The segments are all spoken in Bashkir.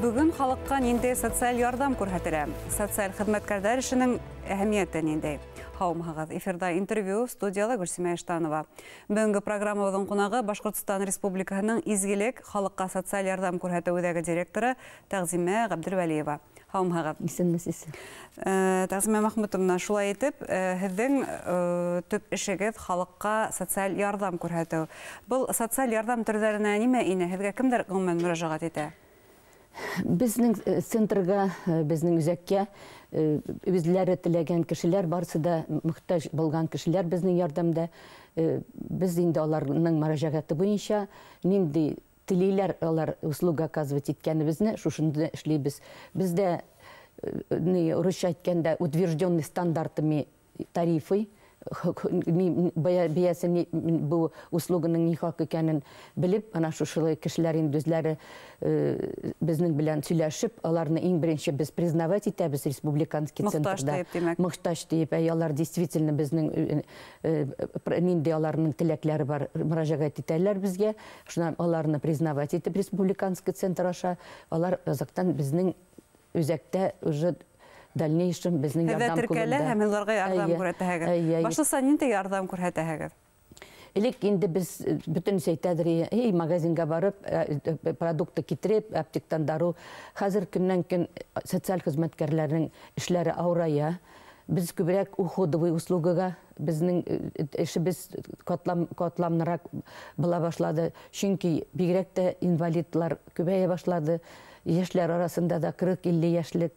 Бөгөн халыҡҡа ниндәй социаль ярҙам күрһәтелә? Социаль хеҙмәткәрҙәр эшенең әһәмиәте ниндәй? Һаумыһығыҙ! Эфирҙа интервью, студияла Гөлсимә Иштанова. Бөгөнгө программабыҙҙың ҡунағы Башҡортостан Республикаһының Изгелек халыҡҡа социаль ярҙам күрһәтеү үҙәге директоры Тәғзимә Ғәбделвәлиева. Һаумыһығыҙ! Иҫәнмеһегеҙ. Тәғзимә Мәхмүтовна, шулай итеп, һеҙҙең төп эшегеҙ халыҡҡа социаль ярҙам күрһәтеү. Был социаль ярҙам төрҙәренә нимә инә? Һеҙгә кемдәр ғөмүмән мөрәжәғәт итә? Беҙҙең центрға, беҙҙең үҙәккә үҙләре теләгән кешеләр, барысы да мохтаж булған кешеләр беҙҙең ярҙамда. Беҙ инде уларҙың мөрәжәғәте буйынса ниндәй теләйләр алар услуга оказывать иткәнебеҙне шушында эшләйбеҙ. Беҙҙә, урыҫса әйткәндә, утвержденный стандартами тарифы, бәйәсе был услуганың ни хаҡ икәнен белеп, ана шушылай кешеләр инде үҙләре беҙҙең белән һөйләшеп, аларны иң беренсе беҙ признавать итәбеҙ республиканский центрда. Мохтаж тиеп, алар действительно беҙҙең ниндәй аларның теләкләре бар, мөрәжәғәт итәләр беҙгә. Шунан аларны признавать итеп республиканский центр аша, алар аҙаҡтан беҙҙең үҙәктә уже дальнейшем беҙҙең ярҙам теркәлә һәм уларға ярҙам күрһәтәһегеҙ. Башлыса ниндәй ярҙам күрһәтәһегеҙ? Элек инде беҙ бөтөнөсө әйтәҙер, эй, магазинға барып, продукты китереп, аптектан дарыу. Хәҙер көннән көн социаль хеҙмәткәрҙәрҙең эшләре ауырая. Беҙ күберәк уходовый услугаға, беҙҙең эшебеҙ ҡатламныраҡ була башланы. Сөнки бигерәк тә инвалидлар күбәйә башланы. Йәшләр арасында да 40-50 йәшлек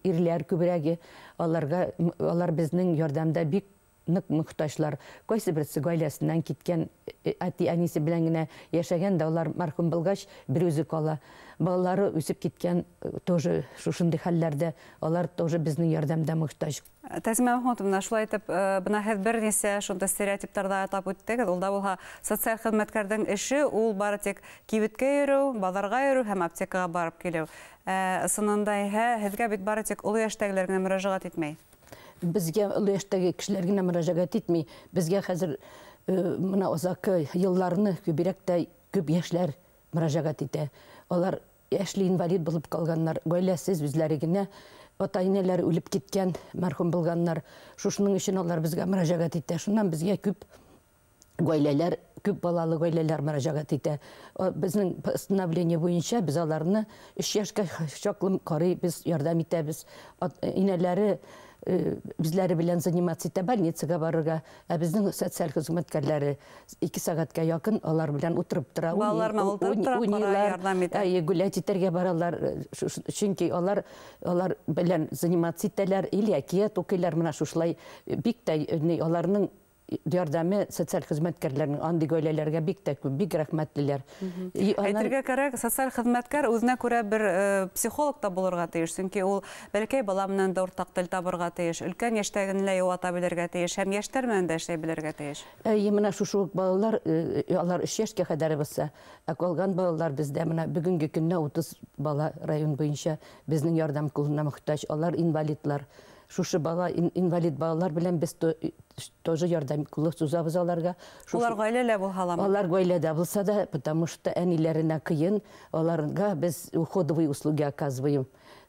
ирләр күберәге, аларға, алар беҙҙең ярҙамда бик ныҡ мохтажлар. Ҡайсы берсе ғаиләсенән киткән, әти-әнисе белән генә йәшәгән дә, улар мәрхүм булғас, бер үҙе ҡала. Балалары үҫеп киткән, тоже шушындай хәлләрҙә, алар тоже беҙҙең ярҙамда мохтаж. Тәғзимә Мәхмүтовна, шулай итеп, бына һеҙ бер нисә шундай стереотиптарҙы атап үттегеҙ. Ул да булһа, социаль хеҙмәткәрҙең эше ул бары тик кибеткә йөрөү, баҙарға йөрөү һәм аптекаға барып килеү. Ысынында иһә һеҙгә бит бары тик оло йәштәгеләр генә мөрәжәғәт итмәй. Беҙгә оло йәштәге кешеләр генә мөрәжәғәт итмәй. Беҙгә хәҙер бына аҙаҡҡы йылларны күберәк тә күп йәшләр мөрәжәғәт итә. Алар йәшле инвалид булып ҡалғаннар, ғаиләсеҙ үҙләре генә, ата-инәләре үлеп киткән, мәрхүм булғаннар. Шушының өсөн алар беҙгә мөрәжәғәт итә. Шунан беҙгә күп ғаиләләр, күп балалы ғаиләләр мөрәжәғәт итә. Беҙҙең постановление буйынса беҙ аларны 3 йәшкә саҡлы ҡарайбыҙ, ярҙам итәбеҙ. Инәләре беҙләре белән заниматься итә, больницаға барырға. Ә беҙҙең социаль хеҙмәткәрҙәре 2 сәғәткә яҡын алар белән ултырып тора. Балалар менән ултырып тора, ҡарай, ярҙам итә. Әйе, гулять итәргә баралар. Сөнки алар белән заниматься итәләр, или әкиәт уҡыйлар. Мына шушылай бик тә аларның ярҙамы социаль хеҙмәткәрҙәренең андый ғаиләләргә бик тә күп, бик рәхмәтлеләр. Әйтергә кәрәк, социаль хеҙмәткәр үҙенә күрә бер психолог та булырға тейеш, сөнки ул бәләкәй бала менән дә уртаҡ тел табырға тейеш, өлкән йәштәгене лә йыуата белергә тейеш һәм йәштәр менән дә эшләй белергә тейеш. Әйе, мына шушы уҡ балалар, алар 3 йәшкә ҡәҙәр булса, ә ҡалған балалар беҙҙә мына бөгөнгө көндә 30 бала район буйынса беҙҙең ярҙам ҡулына мохтаж, алар инвалидлар. Шушы бала, инвалид балалар белән беҙ тоже ярҙам ҡулы сузабыҙ аларға. Улар ғаиләлә булһа ламы? Алар ғаиләдә булһа да, потому что әниләренә ҡыйын, аларға беҙ уходовый услуги оказываем.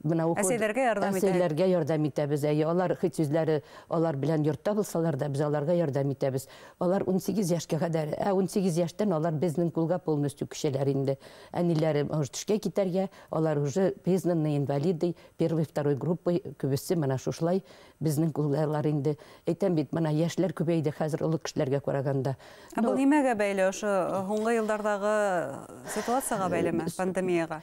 Бына уход Әсәйҙәргә ярҙам итәбеҙ. Әсәйҙәргә ярҙам итәбеҙ. Әйе, алар хит үҙләре алар белән йортта булһалар да, беҙ аларға ярҙам итәбеҙ. Алар 18 йәшкә ҡәҙәр, ә 18 йәштән алар беҙҙең ҡулға полностью күсәләр инде. Әниләре может эшкә китәргә, алар уже признанные инвалиды первой, второй группы, күбесе мына шушылай беҙҙең ҡулдалар инде. Әйтәм бит, мына йәшләр күбәйҙе хәҙер оло кешеләргә ҡарағанда. Ә был нимәгә бәйле? Ошо һуңғы йылдарҙағы ситуацияға бәйлеме, пандемияға?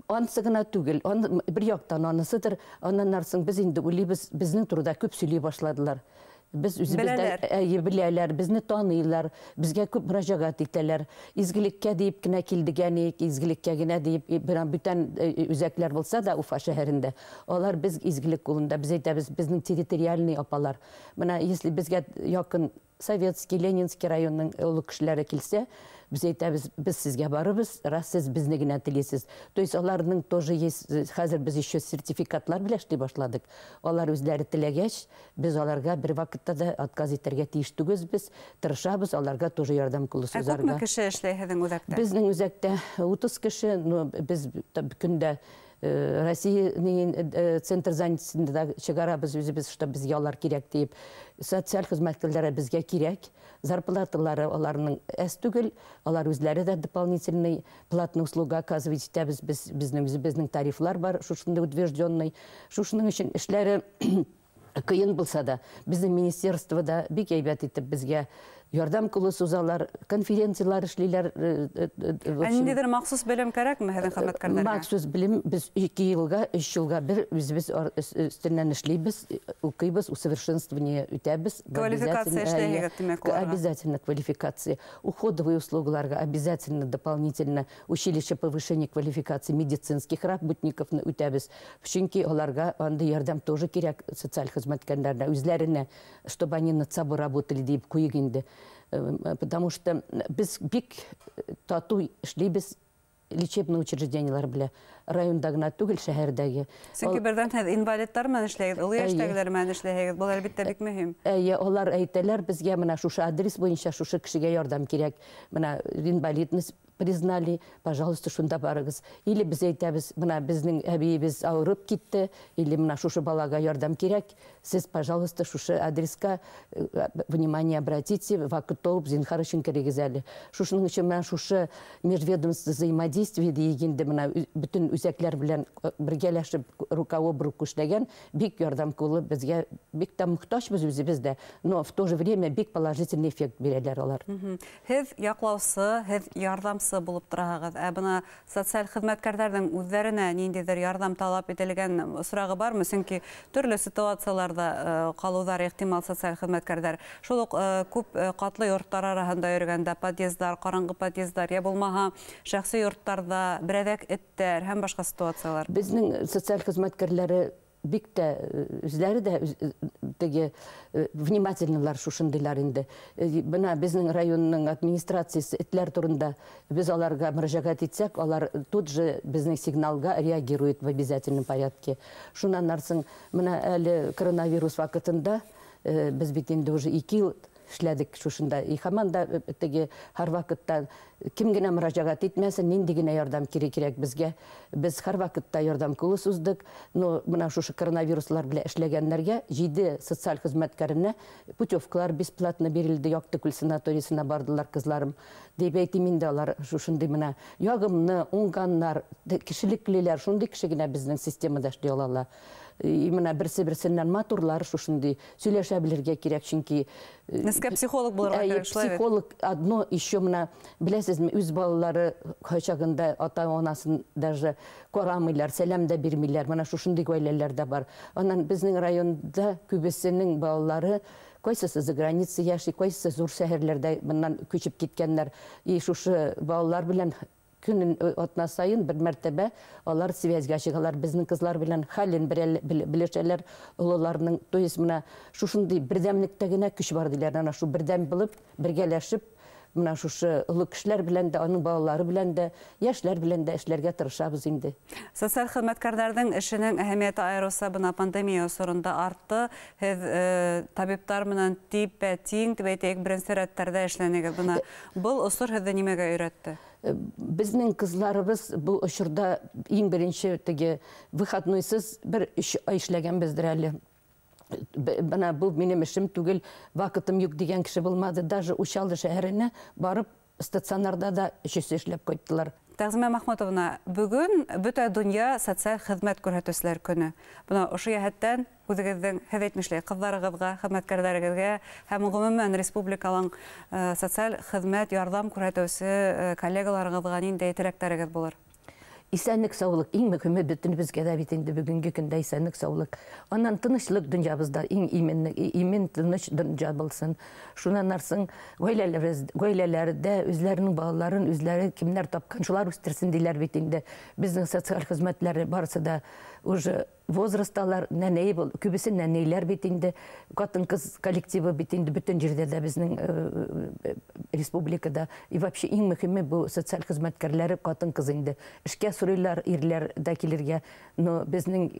Анысы ғына түгел, бер яҡтан анысыдыр, аннан арсын беҙ инде уйлайбыҙ, беҙҙең турыда күп һөйләй башланылар. Беҙ үҙебеҙ дә, Беләләр. әйе, беләләр, беҙҙе таныйлар, беҙгә күп мөрәжәғәт итәләр. Изгелеккә тиеп кенә килдек, әни, изгелеккә генә тиеп, бер ан бүтән үҙәкләр булса да Уфа шәһәрендә, алар беҙ изгелек ҡулында, беҙ әйтәбеҙ, беҙҙең территориальный апалар. Мына если беҙгә яҡын Советский, Ленинский районның оло кешеләре килсә, беҙ әйтәбеҙ, беҙ һеҙгә барыбыҙ, раз һеҙ беҙҙе генә теләйһегеҙ. То есть аларның тоже есть, хәҙер беҙ еще сертификатлар белән эшли башладыҡ. Алар үҙләре теләгәс, беҙ аларға бер ваҡытта да отказ итергә тейеш түгелбеҙ, тырышабыҙ аларға тоже ярҙам ҡулы Ә күпме һуҙарға. кеше эшләй һеҙҙең үҙәктә? Беҙҙең үҙәктә 30 кеше, но беҙ көндә Россия центр занятосында чыгарабыз үзебез, что безгә алар кирәк дип. Социаль хезмәткәрләре безгә кирәк. Зарплаталары аларның әз түгел, алар үзләре дә дополнительный платный услуга оказывать итәбез. Безнең үзебезнең тарифлар бар, шушындый утвержденный. Шушының өчен эшләре кыен булса да, безнең министерство да бик әйбәт итеп безгә ярдәм кулы сузалар, конференциялар эшлиләр. Ә ниндидер махсус белем кәрәкме һеҙҙең хеҙмәткәрҙәргә? Махсус белем без 2 йылға, 3 йылға бер үзебеҙ өҫтөнән эшләйбеҙ, уҡыйбыҙ, усовершенствование үтәбеҙ. Квалификация эшләйһегеҙ, тимәк, уларға. Обязательно квалификация. Уходовые услугаларға обязательно дополнительно училище повышения квалификации медицинских работников үтәбеҙ. Сөнки уларға андай ярҙам тоже кәрәк социаль хеҙмәткәрҙәренә, үҙҙәренә, чтобы они над собой работали, тип ҡуйыҡ инде. Потому что без бик тату эшләйбеҙ лечебный учреждениелар белән, районда гына түгел, шәһәрҙәге. Сөнки берҙән һеҙ инвалидтар менән эшләйһегеҙ, оло йәштәгеләр менән эшләйһегеҙ, был әлбиттә бик мөһим. Эйе, улар әйтәләр беҙгә, мына шушы адрес буйынса шушы кешегә ярҙам кәрәк, мына инвалидность признали, пожалуйста, шунда барығыҙ. Или беҙ әйтәбеҙ, мына беҙҙең әбейебеҙ ауырып китте, или мына шушы балаға ярҙам кәрәк, сез, пожалуйста, шушы адреска внимание обратите, ваҡыт тауып, зинһар өсөн керегеҙ әле. Шушының өсөн мына шушы межведомство взаимодействие дигәндә мына бөтөн үҙәкләр белән бергәләшеп рука об руку эшләгән бик ярҙам ҡулы беҙгә, бик тә мохтажбыҙ үҙебеҙ дә, но в то же время бик положительный эффект бирәләр алар. Һеҙ яҡлаусы, һеҙ ярҙамсы булып тораһығыҙ. Ә бына социаль хеҙмәткәрҙәрҙең үҙҙәренә ниндәйҙер ярҙам талап ителгән осрағы бармы? Сөнки төрлө ситуацияларҙа ҡалыуҙар ихтимал социаль хеҙмәткәрҙәр. Шул уҡ күп ҡатлы йорттар араһында йөрөгәндә подъездар, ҡараңғы подъездар, йә булмаһа шәхси йорттарҙа берәҙәк эттәр һәм башҡа ситуациялар. Беҙҙең социаль хеҙмәткәрҙәре бик тә үҙләре дә теге внимательныйлар шушындыйлар инде. Бына беҙҙең районның администрациясы этләр турында беҙ аларға мөрәжәғәт итсәк, алар тут же беҙҙең сигналға реагируют в обязательном порядке. Шунан арсың, бына әле коронавирус ваҡытында беҙ бит инде уже 2 йыл эшләдек шушында. И һаман да теге һәр ваҡытта кем генә мөрәжәғәт итмәсен, ниндәй генә ярҙам кәрәк беҙгә. Беҙ һәр ваҡытта ярҙам ҡулы суздыҡ, но бына шушы коронавируслар белән эшләгәндәргә 7 социаль хеҙмәткәренә путевкалар бесплатно бирелде. Яҡтыкүл санаторийсына бардылар ҡыҙларым. Тип әйтим инде, алар шушындай бына яғымны, уңғаннар, кешелеклеләр, шундай кеше генә беҙҙең системада эшләй ала. И бына берсе-берсеннән матурлар, шушындай сөйләшә белергә кәрәк, чөнки Нескә психолог булырға кәрәк, шулай бит? Психолог одно, еще бына беләсезме, үҙ балалары ҡайсағында ата-анасын даже ҡарамыйлар, сәләм дә бирмиләр. Бына шушындай ғаиләләр дә бар. Анан беҙҙең районда күбесенең балалары ҡайсыһы за границей йәшәй, ҡайсыһы ҙур шәһәрләрҙә бынан күсеп киткәндәр. И шушы балалар белән көнөн атна сайын бер мәртәбә алар связьгә чыгалар, безнең кызлар белән хәлен белешәләр олыларның. То есть мына шушындый бердәмлектә генә көч бар диләр. Ана шу бердәм булып, бергәләшеп, мына шушы олы кешеләр белән дә, аның балалары белән дә, яшьләр белән дә эшләргә тырышабыз инде. Социаль хеҙмәткәрҙәрҙең эшенең әһәмиәте айырыуса бына пандемия осоронда артты. Һеҙ табиптар менән типә-тиң тип әйтәйек, беренсе рәттәрҙә эшләнегеҙ. Бына был осор һеҙҙе нимәгә өйрәтте? Безнең кызларыбыз бу очорда иң беренче теге выходнойсыз бер өч ай эшләгәнбездер әле. Бына бу минем эшем түгел, вакытым юк дигән кеше булмады. Даже Учалды шәһәренә барып стационарда да өчесе эшләп кайттылар. Тәғзимә Махмутовна, бөгөн бөтә донъя социаль хеҙмәт күрһәтеүселәр көнө. Бына ошо йәһәттән үҙегеҙҙең, һеҙ әйтмешләй, ҡыҙҙарығыҙға, хеҙмәткәрҙәрегеҙгә һәм ғөмүмән республикалың социаль хеҙмәт ярҙам күрһәтеүсе коллегаларығыҙға ниндәй теләктәрегеҙ булыр? Иҫәнлек, саулыҡ иң мөһиме бөтөнөбөҙгә лә бит инде бөгөнгө көндә иҫәнлек, саулыҡ. Анан тыныслыҡ донъябыҙҙа иң имен, тыныс донъя булсын. Шунан арсың ғаиләләрҙә үҙләренең балаларын үҙләре кемдәр тапҡан, шулар үҫтерсен диләр бит инде. Беҙҙең социаль хеҙмәтләре барысы да уже возрасталар, нәнәй был, күбесе нәнәйләр бит инде, ҡатын-ҡыҙ коллективы бит инде бөтөн ерҙә дә беҙҙең республикада. И вообще иң мөһиме бу социаль хеҙмәткәрләре ҡатын-ҡыҙ инде. Эшкә сорыйлар ирләр дә килергә, но беҙҙең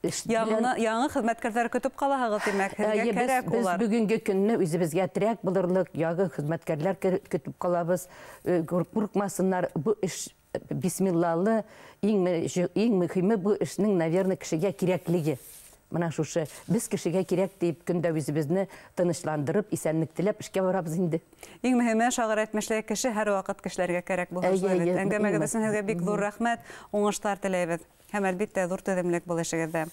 эш белән Яңы хеҙмәткәрҙәр көтөп ҡалаһығыҙ, тимәк, һеҙгә Әйе, кәрәк беҙ улар. бөгөнгө көнне үҙебеҙгә терәк булырлыҡ яңы хеҙмәткәрләр көтөп ҡалабыҙ. Ҡурҡмаһыннар, бу эш Бисмиллалы, иң мөһиме был эшнең, наверное, кешегә кирәклеге. Мына шушы без кешегә кирәк дип көндә үзебеҙне тынысландырып, иҫәнлек теләп эшкә барабыҙ инде. Иң мөһиме, шағир әйтмешләй, кеше һәр ваҡыт кешеләргә кәрәк булһын. Әңгәмәгеҙ өсөн һеҙгә бик ҙур рәхмәт, уңыштар теләйбеҙ. Һәм әлбиттә ҙур түҙемлек был эшегеҙҙә.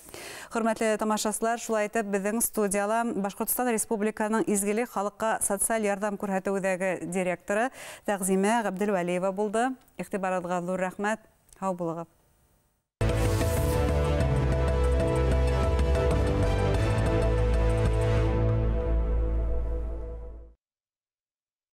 Хөрмәтле тамашасылар, шулай итеп беҙҙең студияла Башҡортостан Республикаһының Изгелек халыҡҡа социаль ярҙам күрһәтеү үҙәге директоры Тәғзимә Ғәбделвәлиева булды. Иғтибарығыҙға ҙур рәхмәт. Һау булығыҙ.